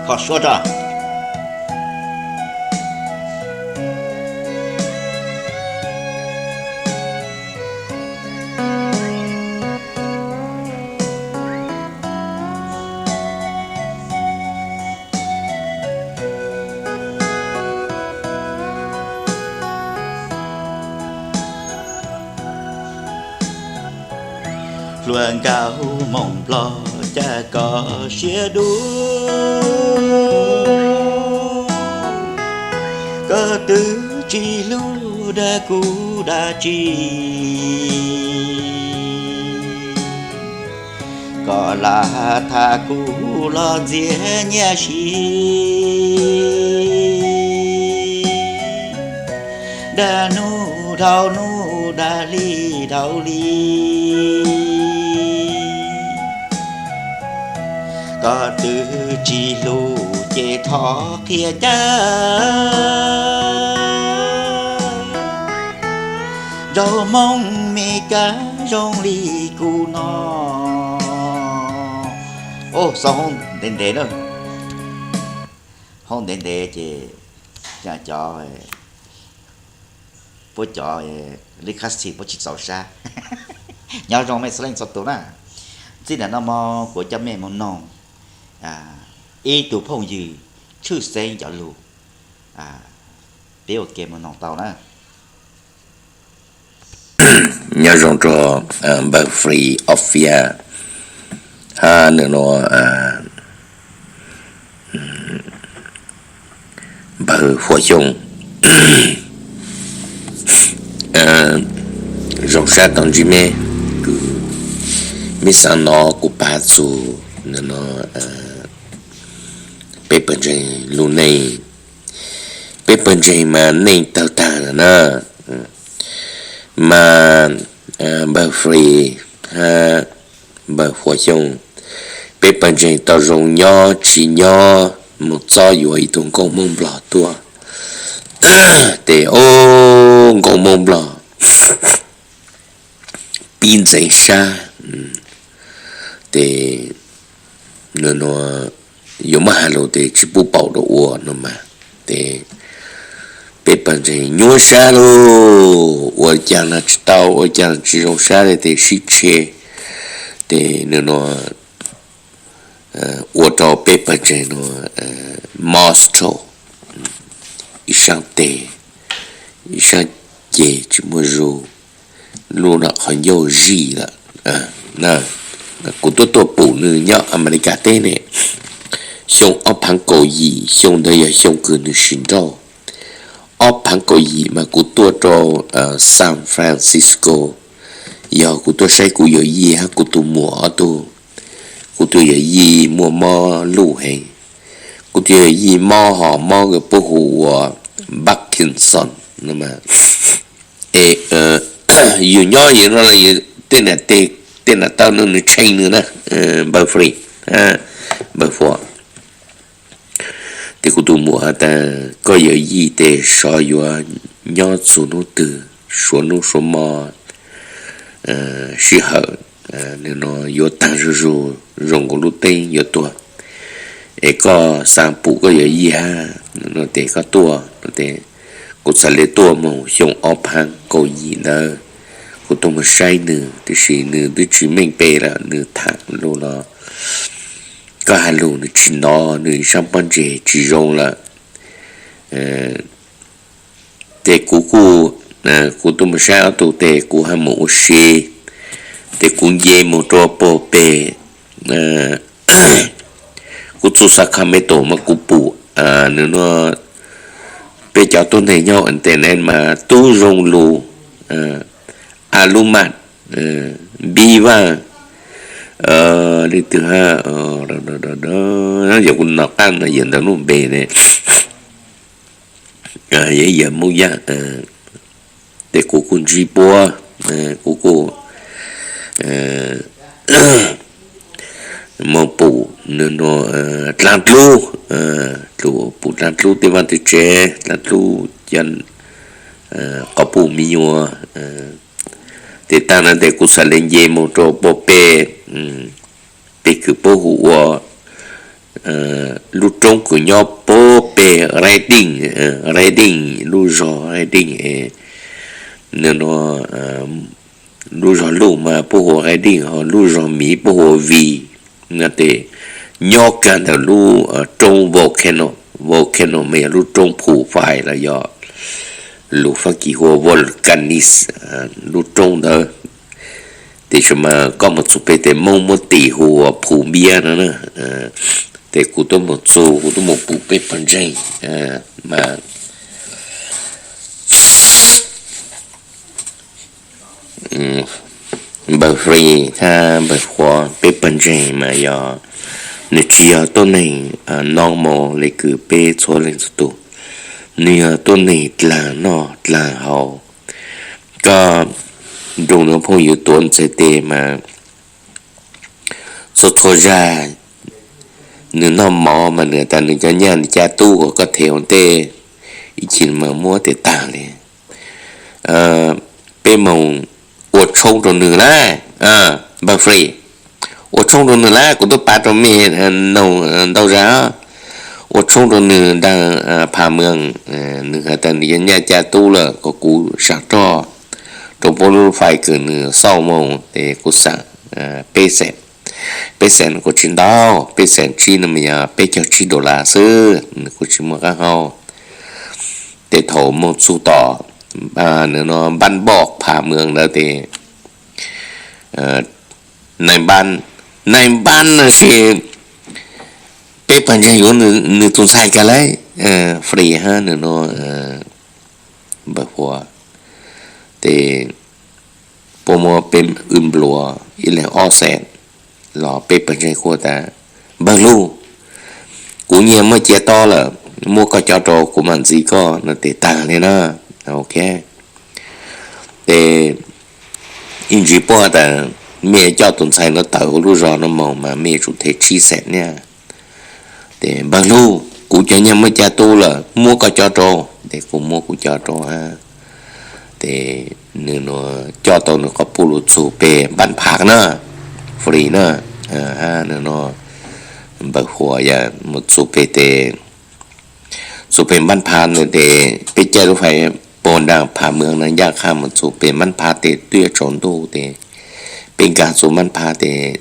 Kho suab rau. Hluas nkauj Moos Nplog cas koj siab dub, koj twb tsis hlub dag kuv dag tsi. Koj lam tham kuv los ntxias nyiaj si, dag hnub dhau hnub dag hli dhau hli. Koj twb tsis hlub ces thov qhia cas, nraug Hmoob Mes Kas zoo li kuv no. Xaus hauv ntev ntev na, hauv ntev ntev ces cov, puab cov li khab xis puab tsis txaus sab. Nyob zoo mej xab leej txhua tus na. Txij ntawm no mo kuv coj mej mus noog ib tug phooj ywg tshwj xeeb cov lug, peb ua ke mus noog tau na. Nyob zoo rau npawg Free Office hab nws nua npawg Huas Xyooj. Zoo sab tau ntsib mej, mej xaav nov kuv pab txug nws nua peb pawg ntseeg lub neej. Peb pawg ntseeg mas neej tawg tag lawm na. Mas npawg Free hab npawg Huas Xyooj, peb pawg ntseeg tau zoo nyob tsis nyob mus txob yuav ib tug nkauj Hmoob Nplog tuaj. Tes o, nkauj Hmoob Nplog pib ntxeev sab, tes nws nua yuav muab has lug tes tsis pub paum rau ua no mas, tes peb pawg ntseeg nyuaj sab lauj, ua caag los tsis tau, ua caag los tsis zoo sab li tes sib tshe, tes nws nua ua rau peb pawg ntseeg nua mob tshau, ib sab tes, ib sab ceg tsis muaj zug, lub no qhov ncauj zij lawm. Kuv tuaj tuaj pum nws nyob Amelikas teb ne, xyoo ob phaav kaum yim, xyoo ntawd yog xyoo kws nws sis nrauj. Ob phaav kaum yim mas kuv tuaj rau San Francisco, yog kuv tuaj saib kuv yawm yij hab kuv tus muam ob tug. Kuv tus yawm yij muaj mob luj heev, kuv tus yawm yij mob ho mob nkawd puab hu ua Parkinson no. Es yus nyob yus no los tej nam tawj no nws tsheej nws na, npawg Free, npawg Huas. Tes kuv tus muam has tas koj yawm yij tes sov yuav nyob txug hnub twg, suav hnub suav mo sij hawm nws nua yuav taag zug zug zoo nkaus lub teeb yuav tuag, es koj xaav pum koj yawm yij hab no tes koj tuaj no tes kuv txhad le tuaj moog xyoo ob phaav kaum yim ntawd. Kuv tuaj moog saib nws tiam sis nws twb tsis meej pem lawm, nws tham lug los koj has lug nws tsis nov, nws ib sab pob ntseg tsis zoo lawm. Tes kuv kuj, kuv tuaj moog saib ob tug tes kuv hab moog ua si, tes kuv nce moog rua puag peg, kuv txug Sacramento mas kuv pum nws nua peb cov tuab neeg nyob internet mas tub zoo lug, a lub mas, npib vaj, leej twg hab, yog kuv nov qaab no yawm ntawd lub npe ne, yog ib yawg Moob Yaj. Tes kuv kuj ntsib puab, kuv kuj moog pum nws nua dlaab dlub, pum dlaab dlub tej vaaj tej tsev, dlaab dlub cov quas puj mi nyuas. Tes taag no tes kuv txhad le nce moog rua puag peg, peg Kws puab hu ua lub roob kws nyob puag peg Redding, Redding, lub zog Redding es no, lub zog Luj mas puab hu ua Redding, ho lub zog Miv puab hu ua Vee no tes nyob kag ntawm lub roob volcano. Volcano mas yog lub roob phu fais los yog lus Fab Kis hu ua volcanics, lub roob ntawd. Tiam sis mas koj mus txug peg tes Moob muab tim hu ua phu npiab no na. Tes kuv tuaj mus txug, kuv tuaj mus pum peb pawg ntseeg mas npawg Free thiab npawg Huas peb pawg ntseeg mas yog nws tsis yog tuab neeg normal le kws peb txhua leej txhua tug. Nws yog tuab neeg dlaag noj dlaag haus. Koj nrug nws phooj ywg tuav ntxhais tes mas txhua txhua zag nws noj mov mas nws tas nws cov nyaj nws caj tub uas koj them ua ntej ib chim mas muab tes taag li. Peb moog ua tshoob rau nws lawm, npawg Free, ua tshoob rau nws lawm, kuv tub pav rau mej noog ntau zag, ua tshoob rau nws daag. Pham Mees, nws has tas nws cov nyaj caj tub lawm, kom kuv saam roj rau puab lub fais kws nws xauj moog tes kuv saam peb xees. Peb xees kuj tsis ntau, peb xees tsib no mas yog peb caug tsib dollar xwb, nws kuj tsis muaj qaab hau. Tes thaum moog txug tom nws no npab npoj Pham Mees ntawd tes nai npab, nai npab no ces peb pawg ntseeg yuav nws tus ntxhais kag lauj, Free hab nws no npawg Huas. Tes puab muab peb wb npluav ib leeg ob xees los peb pawg ntseeg kuj tas, npawg Luj, kuv nyiaj muab cia tob lawm, muab koj cov rau kuv mam ntxiv koj no tes taag li na. Ok. Tes ib ntsis puab has tas mej coj tus ntxhais no tawm huv lub zog no moog mas mej yuav tsum them tsib xees nyaj. Tes npawg Luj, kuv cov nyaj muab cia tub lawm, muab koj cov rau. Tes kuv muab kuv cov rau hab. Tes nws nua coj tau nws quas puj lug txug peg npab phav na, Free na, hab nws nua npawg Huas yog mus txug peg tes, txug peg npab phav ntawd tes peb caij lub fais puag nraag Pham Mees na, ncaj qha mus txug peg npab phav tes twb yuav tsaus ntuj tes peb nkaag txug npab phav tes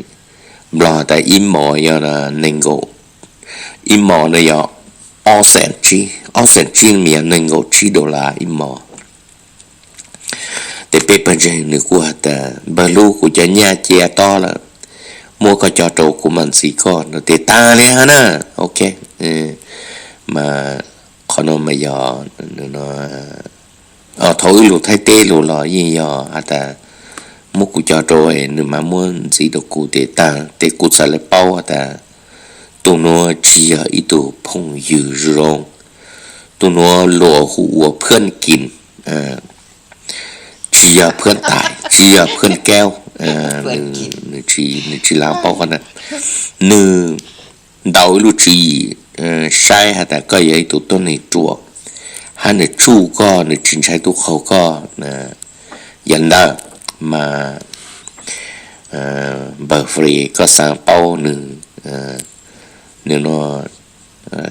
Nplog has tas ib mos yog nees nkaum, ib mos no yog ob xees tsib, ob xees tsib no mas yog nees nkaum tsib dollar ib mos. Tes peb pawg ntseeg nws kuj has tas npawg Luj, kuv cov nyaj cia tob lawm, muab koj cov rau kuv mam ntxiv koj no tes taag li hab na. Ok, mas qhov no mas yog thaum wb lug Thaib teb lug los yeej yog has tas muab kuv cov rau nws mas muab ntxiv rau kuv tes taag. Tes kuv txhad le paub has tas tug nuav tsis yog ib tug phooj ywg zoo, tug nuav luas hu ua phab kim, tsis yog phab tais, tsis yog phab kaub. Nws tsis lav paub qhov ntawd. Nws ntaus ib lub tswv yim saib has tas koj yog ib tug tuab neeg ruam, hab nws tsuj koj, nws tsis ntshai tub qaug koj. Yog ntawd mas npawg Free koj xaav paub nws, nws nua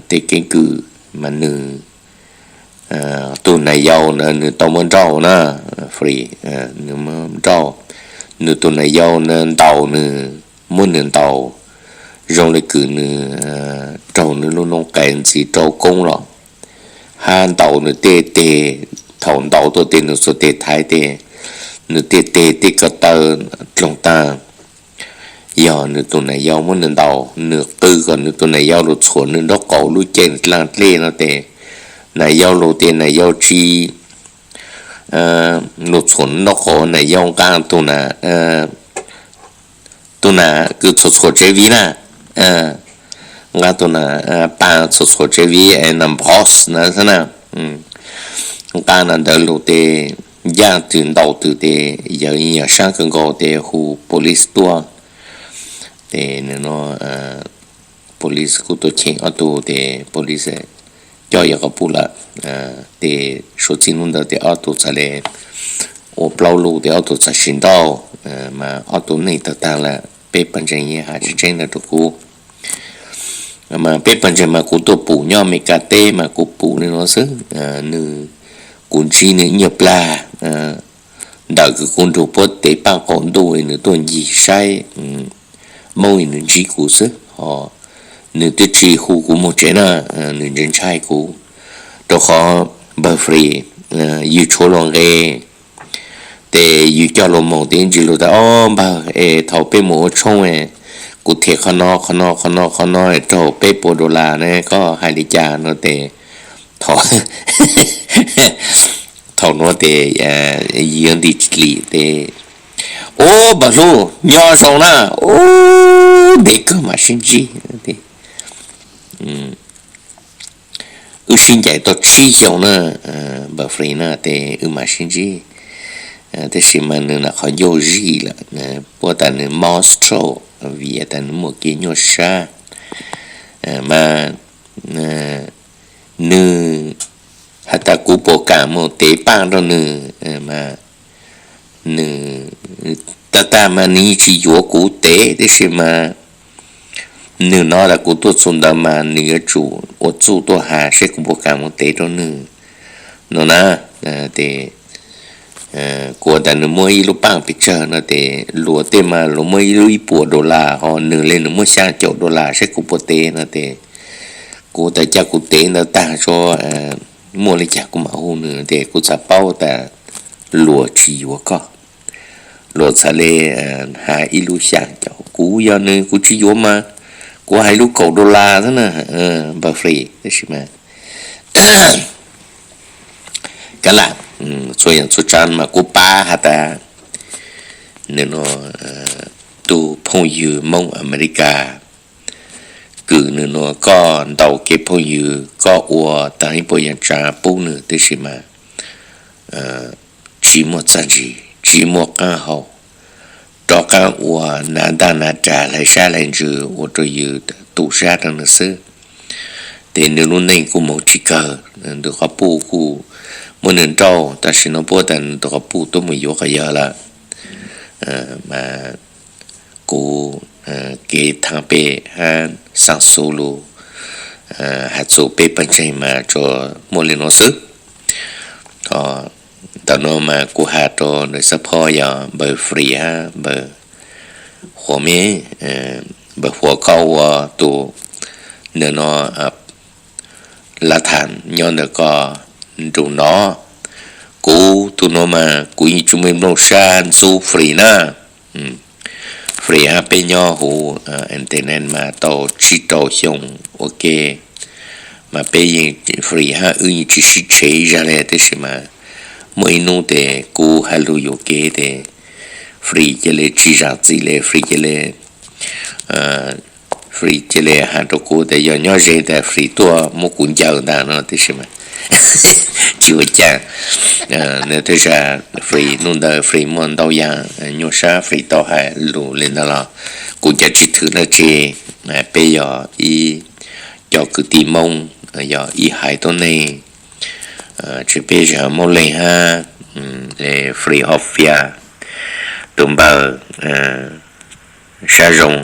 tej keeb kwm mas nws tus nais yau ntawd nws tau muab nrauj na, Free, nws muab nrauj, nws tus nais yau ntawd ntaus nws, muab nws ntaus zoo le kws nws raug nws lub noob qes ntxiv rau koob los, hab ntaus nws tej teg, thaum ntaus tuaj tes nws txhua tes thaiv tes, nws tej teg tej ko taw dloog taag. Yog nws tus nais yau muab nws ntaus, nws qw kom nws tus nais yau lug txhuam nws nraub qaum lub caij dlaaj dlej no tes, nais yau lug tes nais yau tsis lug txhuam nraub qaum, nais yau nqaa tus na, tus na kws txhuam txhuam tsev viv na, nqaa tus na, pas txhuam txhuam tsev viv es na boss na xwb na. Nqaa na ntawd lug tes, ncaaj twg ntaus twg tes yawg yog saab kawg nkaus tes hu police tuaj. Tes nws nua police kuj tuaj cheem ob tug tes police coj yawg quas puj lawm. Tes suav txij hnub ntawd tes ob tug txhad le ua plaub lug tes ob tug txhad sis nrauj, mas ob tug neej tawg taag lawm. peb pawg ntseeg yeej has tseeb tseeb ntawd rau kuv. Mas peb pawg ntseeg mas kuv tuaj pum nyob Amelikas teb mas kuv pum li no xwb. Nws, kuv ntsib nws ib nyuag plag ntawm kws kuv nrug puab tev paaj qaum ntuj nws tuaj ncig saib Moob, nws ntsib kuv xwb ho nws twb tsis hu kuv moog tsev na. Nws ntshai ntshai kuv, rau qhov npawg Fri, yus tshuav luag nqe tes yus coj luag moog tes ntsis luag tas, Ob npawg, es thaum peb mus ua tshoob, kuv them qhov no qhov no qhov no qhov no raug peb puas dollar ne, koj hais li cas? No tes thaum, thaum nuav tes yuav ntim lim tes, Ub, npawg hlub, nyob zoo na. Ub, ntev kawg mam sib ntsib. Wb sib ncaim tau tsib xyoos na, npawg Fri na, tes wb mam sib ntsib. Tab sis mas nws nov qhov ncauj zij lawm, puab tas nws mob stroke vim tas nws muaj kev nyuaj sab. Mas nws has tas kuv puas kam mus tev paaj rau nws, mas nws, tag tag mas nws yeej tsis yuav kuv tev, tab sis mas nws nov tas kuv tuaj txug ntawd mas nws yuav tsum ua txuj tuaj has saib kuv puas kam mus tev rau nws no na. Tes kuv tas nws muab ib lub paaj pes tsawg no tes luag tej mas luag muab ib lub ib puas dollar, ho nws le nws muab xyaa caum dollar saib kuv puas tev no tes kuv tas cia kuv tev ntawd tag tso, muaj li cas kuv mam hu nws. Tes kuv txhaj paub tas luag tsis yuav koj, luag txhaj le has ib lub xyaa caum. Kuv yog nws kuv tsis yuav mas kuv hais lub kaum dollar xwb na, npawg Fri. Tab sis mas kav lam, txhua yam txhua tsav mas kuv pab has tas nws no, tug phooj ywg Moob Amelikas kws nws no, koj ntaus kev phooj ywg, koj ua taag ib puas yam tsav pub nws, tab sis mas tsis muaj txaj ntsig, tsis muaj qaab hau, rov qaab ua nav ntaj nav rag hlais sab hlais ntsws ua rau yus tu sab rau nws xwb. Tes nws lub neej kuj moog tsis kawg, nws tus quas puj kuj muab nws nrauj, tam sim no puab tas nws tus quas puj tuab mus yuav quas yawg lawm. Mas kuv kev thaam pem hab xaa xu lug has txug peb pawg ntseeg mas tsuas muaj li nuav xwb. Ntawm nuav mas kuv has rua nws xab phob yog npawg Fri hab npawg Huas me, npawg Huas koj ua tus, nws no, lav thaam nyob ntawm koj nrug nov. Kuv tus nuav mas kuv yeej tsis muaj nplooj sab ntxub Fri na. Fri hab peb nyob huv internet mas tau tsib rau xyoo ua ke, mas peb yeej, Fri hab wb yeej tsis sib tshev ib zag le, tab sis mas muaj ib nub tes kuv has lug yuam kev tes Fri ca le tsis zaam txim le, Fri ca le, Fri ca le has rua kuv tas yog nyob ze tas Fri tuaj muab kuv ncaws ntag no, tab sis mas tsis ua caag. Nws tej zag Fri nub ntawd Fri muaj ntau yaam nyuaj sab, Fri tau has lug le ntawd los kuv cov tsis thwm dlaab tsi. Peb yog ib co kwv tij Moob, yog ib haiv tuab neeg, tsis peb zag Moob Leeg hab Fri Hom Fias, tus npawg sab zoo,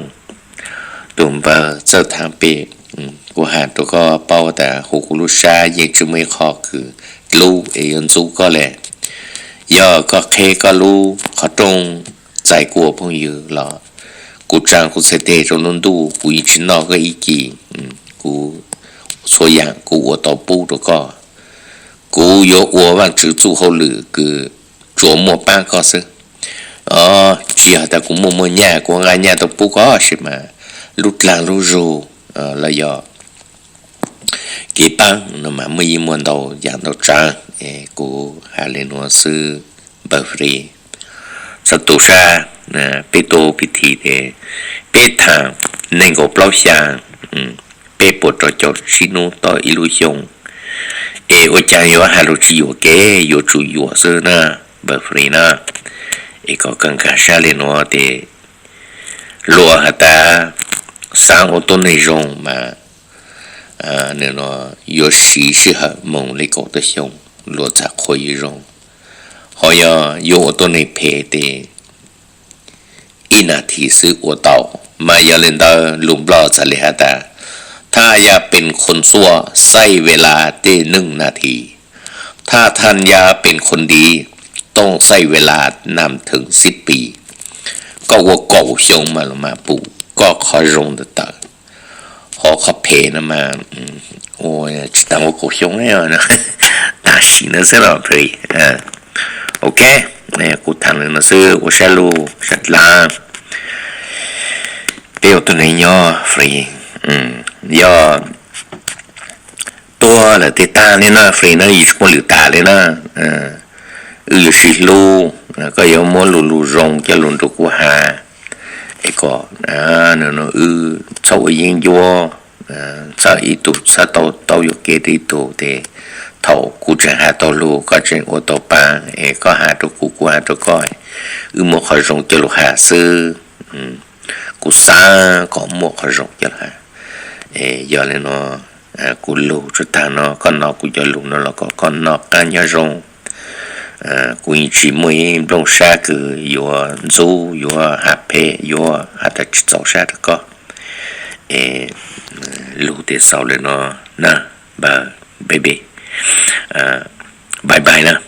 tus npawg txawj thaam pem. Kuv has rua koj paub tas huv kuv lub sab yeej tsis muaj ib qho kws dlub es yuav ntxub koj le. Yog koj qheb koj lub qhov rooj txais kuv ua phooj ywg los kuv tsaa kuv txhais teg rua lub ntuj, kuv yeej tsis noj koj ib kis. Kuv txhua yaam kuv ua tau pub rua koj. Kuv yuav ua Vaajtswv txuj hauj lwm kws tsuas muaj paab koj xwb. Tsis yog tas kuv muaj muaj nyaj kuv nqaa nyaj tau pub koj, sis mas lub dlaag lub zug los yog kev paab no mas muaj ib muaj ntau yaam ntau tsaav. Kuv has le nuav xwb npawg Fri. Txhua tus sab, peb tuaj pib thim tes peb thaam neeg nkaum plaub xyaa, peb puas rau caum tsib nub tau ib lub xyoo, es ua caag yuav has lug tsis yuam kev, yuav tsum yuam xwb na npawg Fri na. Es koj kag nkaag sab le nuav tes luag has tas xaav ua tuab neeg zoo mas nws no yuav siv sij hawm moog le kaum tawm xyoo luag txhaj qhuas yus zoo. Ho yog yuav ua tuab neeg phem tes ib nas this xwb ua tau. Mas yog li ntawd lus Nplog txawm li has tas,ถ้าอยากเป็นคนชั่ว ใช้เวลาแค่หนึ่งนาที ถ้าท่านอยากเป็นคนดี ต้องใช้เวลานับถึงสิบปี Koj ua kaum xyoo mas los mas pum koj qhov zoo ntawd tawm, hos qhov phem no mas ua tsis tas ua kaum xyoo, tam sim no xwb los. Ok, kuv tham li no xwb, ua sab lug sab dlav. Peb ua tus neeg nyob free, yog tuag lawm tiag tag li na free na, yus tsis muaj lwm tas li na. Wb yuav sib hlub, koj yuav muab lus lus zoo coj lus nrog kuv has, es kom wb txhob ua yeeb ncuab, txhob ib tug txhob tau tau yuam kev rau ib tug. Ces thaum kuv tseem has tau lus koj tseem ua tau pa, es koj has rau kuv kuv has rau koj, wb muab qhov zoo coj lus has xwb. Kuv xav kom muaj qhov zoo coj lus has. Yog li no, kuv lus tsuas tag no, koj hnov kuv cov lus no los kom koj noj qab nyob zoo. Kuv yeej tsis muaj ib nplooj sab kws yuav ntxub, yuav has phem, yuav has tas tsis txaus sab rau koj. Es lus tias xaus li no na, baby, bye bye na.